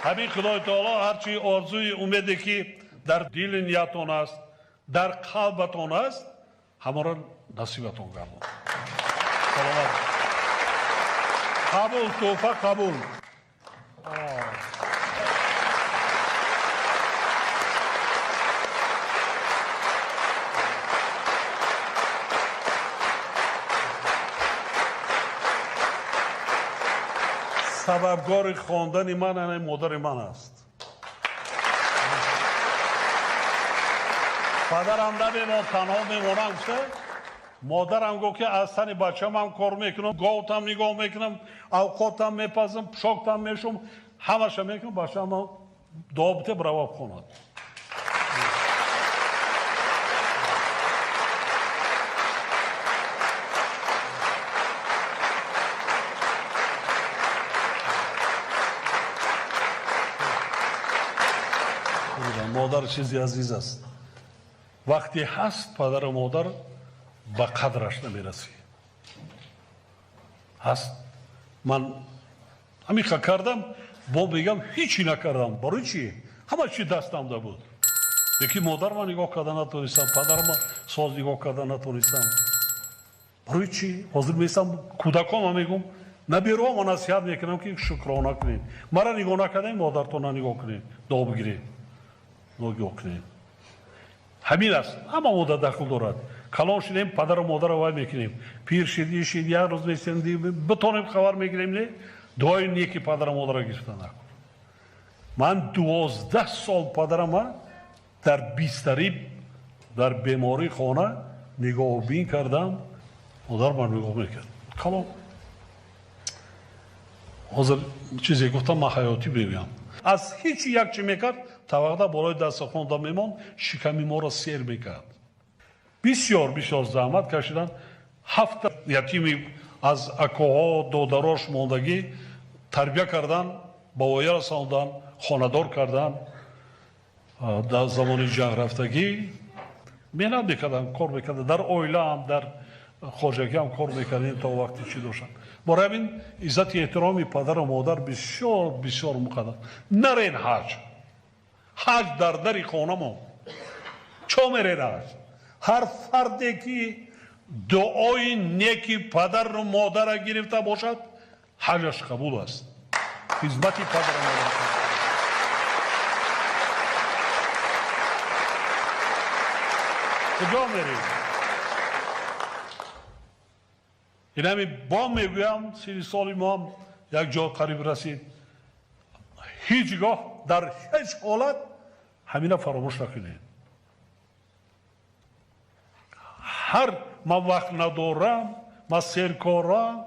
Ҳамин Худои Таоло ҳарчи орзуи умеде ки дар дили ниятон аст, дар қалбатон аст, ҳамаро насибатон гардонад. Саломат. Қабул, тӯҳфа қабул. Сабабгори хондани ман ана модари ман аст. Падарам намемонд, танҳо мемонам гуфта, модарам гуфт ки аз тани бачамам кор мекунам, говтам нигоҳ мекунам, авқотам мепазам, пӯшоктам мешум, ҳамаша мекунам, бачаам дуо бите бирава хонад. Модар чизи азиз аст. Вақте ҳаст падару модар ба қадраш намерасӣ. Ҳаст. Ман ҳамиқа кардам, бо мегам ҳечи накардам. Барои чӣ? Ҳама чи дастамда буд. Лекин модарма нигоҳ карда натонистам, падарма соз нигоҳ карда натонистам. Барои чӣ? Ҳозир меистам кӯдаконма мегӯм, наберома насиҳат мекунам ки шукрона кунед. Мара нигоҳ накардем, модартона нигоҳ кунед, дуо бигиред. Нигоҳ кунед. Ҳамин аст, ҳама модар дахл дорад. Калон шудем, падару модарро вай мекунем. Пир шид, шид, як рӯз месем, битонем хабар мегирем, не? Дуои неки падару модарро гирифта накун. Ман 12 сол падарама дар бистарӣ, дар бемории хона нигоҳубин кардам. Модар ман нигоҳ мекард. Калон. Ҳозир чизе гуфтам, ман ҳаётӣ мегӯям. Аз ҳеҷ як чи мекард, тавақда болои дастархонда мемонд, шиками моро сер мекард. Бисёр, бисёр заҳмат кашиданд. 7 ятими аз акоҳо, додарош мондагӣ тарбия кардан, ба воя расондан, хонадор кардан. Дар замони ҷанг рафтагӣ меҳнат мекардам, кор мекардам. Дар оилаам, дар хоҷагиам кор мекардем то вақти чӣ доштам. Барои ҳамин иззати эҳтироми падару модар бисёр, бисёр муқаддам. Нарен ҳаҷ. Ҳаҷ дар дари хонамо. Чо мерен ҳаҷ? Ҳар фарде ки дуои неки падару модарро гирифта бошад, ҳаҷаш қабул аст. Хизмати падару модар. Куҷо мерем? Инами бо мегӯям, 30 соли мо ҳам як ҷо қариб расид. Ҳеҷ гоҳ дар ҳеҷ ҳолат ҳамина фаромӯш накунед. Ҳар ман вақт надорам, ман серкорам.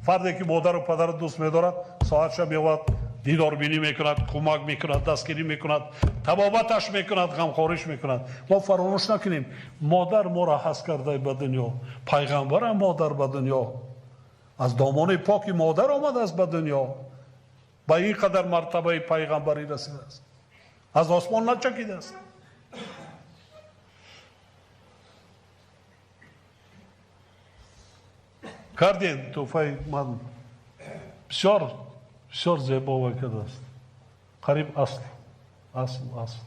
Фарде ки модару падарро дӯст медорад, соатша меояд, дидорбинӣ мекунад, кӯмак мекунад, дастгирӣ мекунад, табобаташ мекунад, ғамхориш мекунад. Мо фаромӯш накунем, модар моро ҳаст карда ба дунё, пайғамбарам модар ба дунё, аз домони поки модар омадааст ба дунё, ба ин қадар мартабаи пайғамбарӣ расидааст, аз осмон начакидааст. Кардем тӯҳфаи ман бисёр, бисёр зебо вай кардааст. Қариб асл, асл, асл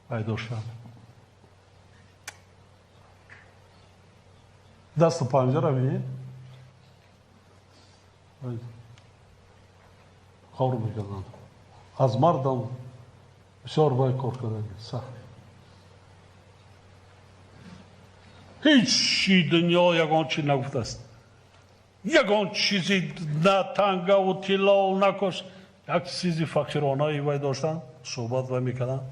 пайдо шуд. Дасту панҷара бинед, кор мекарданд. Аз мардам бисёр вай кор кардаги, сахт. Ҳеҷ дунё ягон чи нагуфтааст. Ягон чизи на тангаву тиллову на кош, як чизи фақиронаи вай доштанд, суҳбат вай мекарданд,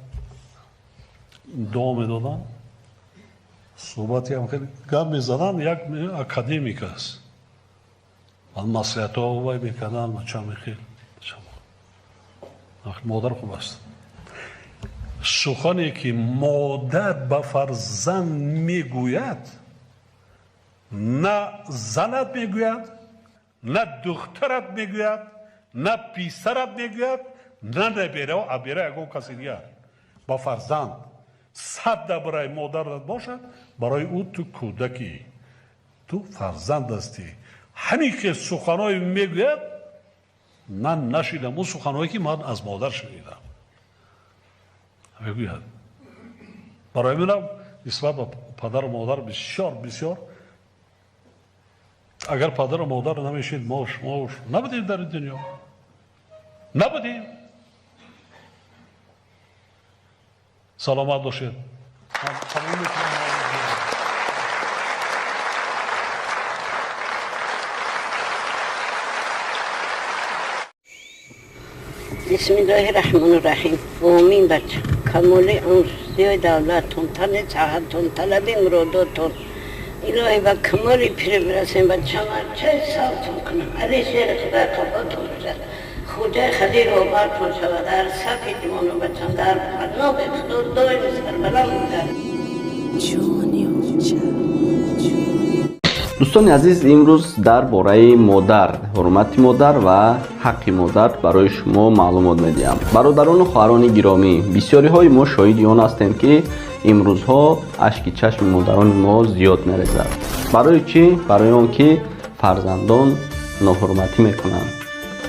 дуо медоданд, суҳбати ҳам хеле гап мезаданд. Як академик аст, баъд маслиҳатҳо вай мекарданд, чанд хел. Модар хуб аст. Сухане ки модар ба фарзанд мегӯяд, на занат мегӯяд, на духтарат мегӯяд, на писарат мегӯяд, на набера, абера ягон каси дигар. Ба фарзанд 100 барои модарат бошад, барои ӯ ту кӯдакӣ, ту фарзанд ҳастӣ. Ҳамин ки суханое мегӯяд, Ман нашидам он суханҳое ки ман аз модар шунидам. Мегӯяд барои минам нисбат ба падару модар бисёр бисёр, агар падару модар намешид, мо шумо набудем дар дунё, набудем. Саломат бошед. Бисмиллоҳи-раҳмони-раҳим. Омин бача. Камоли умр, давлатон, тани саҳатон, талаби муродотон. Илоҳӣ ба камоли пирӣ бирасем бача, ман чай салтон кунам. Али шери Худои қафотон бошад. Хуҷаи хадир обартон шавад. Дар сафи имону бачам, дар паноҳи Худо доим сарбаланд бошад. Дӯстони азиз, имрӯз дар бораи модар, ҳурмати модар ва ҳаққи модар барои шумо маълумот медиҳам. Бародарону хоҳарони гиромӣ, бисёриҳои мо шоҳиди он ҳастем, ки имрӯзҳо ашки чашми модарони мо зиёд мерезад. Барои чӣ? Барои он ки фарзандон ноҳурматӣ мекунанд,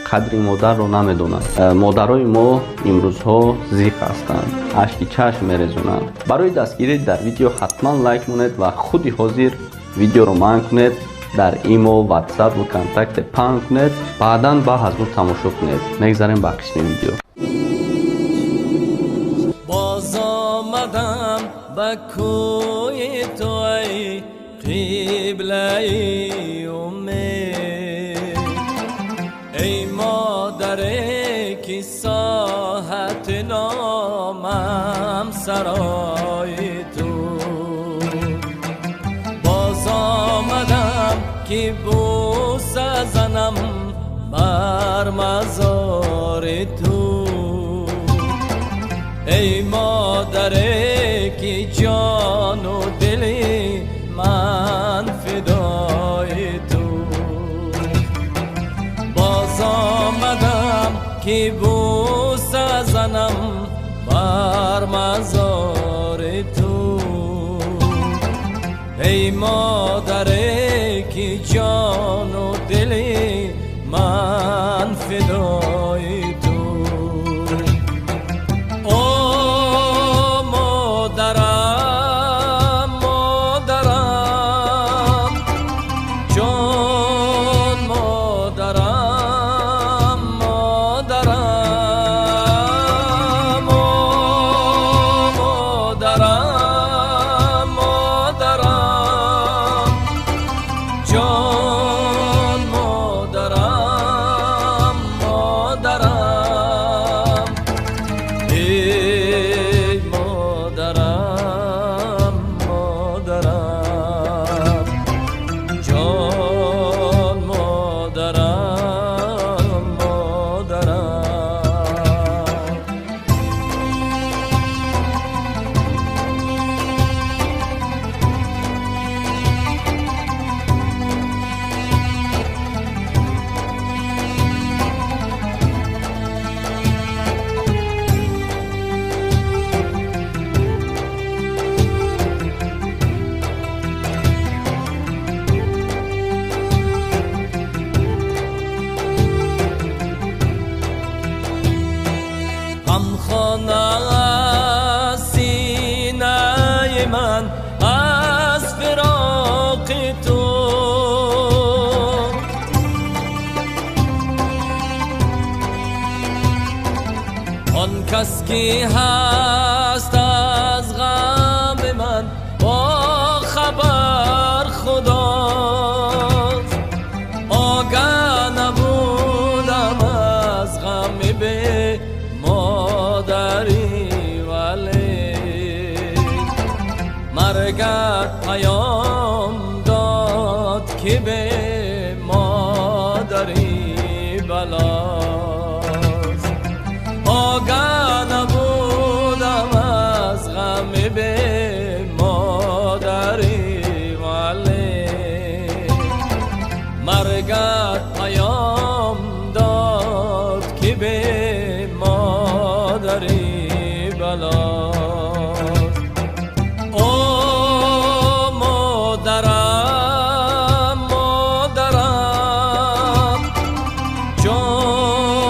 қадри модарро намедонанд. Модарои мо имрӯзҳо зиқ ҳастанд, ашки чашм мерезонанд. Барои дастгирӣ дар видео ҳатман лайк монед ва худи ҳозир видеоро манъ кунед, дар имо, ватсап ва контакте паҳн кунед, баъдан ба ҳазур тамошо кунед. Мегзарем ба қисми видео. Боз омадам ба кӯи ту, эй қиблаи умед, эй модаре ки соҳати номам сарои ту. Боз омадам ки бӯса занам бар мазори ту, эй модаре ки ҷону дили ман фидои ту. Боз омадам ки бӯса занам бар мазори ту, эй модаре ки ҷону дили ман фидои ту. О модарам, модарам, ҷон модарам, модарам, о модарам, модарам, ҷон модарам, модарам, эй модарам, модарам, ҷон модарам, модарам. Ғамхона синаи ман аз фироқи ту, он кас ки ҳаст аз ғами ман бо хабар Худост. Огаҳ набудам аз ғами бе модарӣ, вале маргат паём дод ки бе модарӣ балост. Огаҳ набудам аз ғами бе модарӣ, вале маргат паём дод ки бе модарӣ балост. О модарам, модарам, ҷон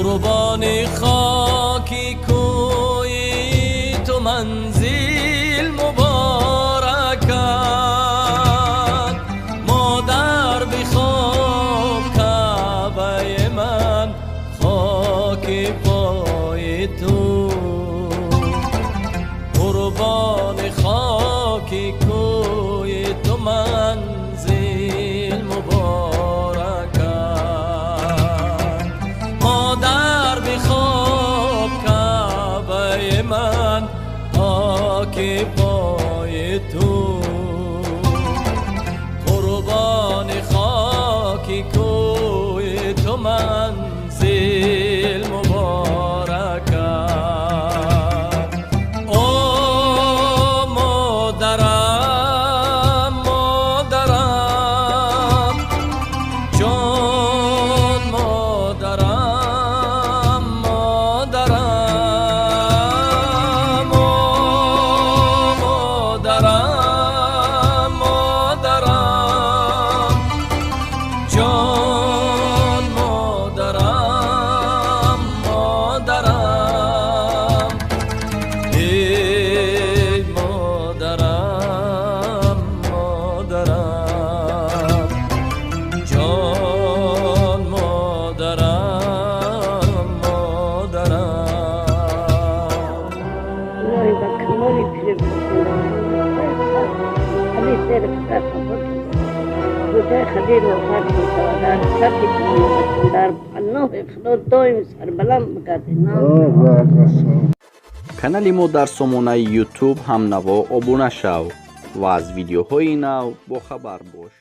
Қурбони хоки кӯи ту манзил муборакат. Модар, бихоб, Каъбаи ман хоки пои ту. Қурбони хоки кӯи ту манзил муборакат. Модар, бихоб, Каъбаи ман хоки пои ту. Қурбони хоки кӯи ту манзил муборакат. О модарам, модарам, ҷон модарам, модарам. О модарам, модарам, ҷон модарам, модарам. Эй модарам, модарам, ҷон модарам, модарам. Илоҳӣ, ба камоли пирӣ бирасем. Алишер Худо қабул Худои хабир вафатон шавад, дар сафи паноҳатон, дар паноҳи Худо доим сарбаланд бигардед. Канали мо дар сомонаи YouTube «Ҳамнаво» обуна шав ва аз видеоҳои нав бохабар бош.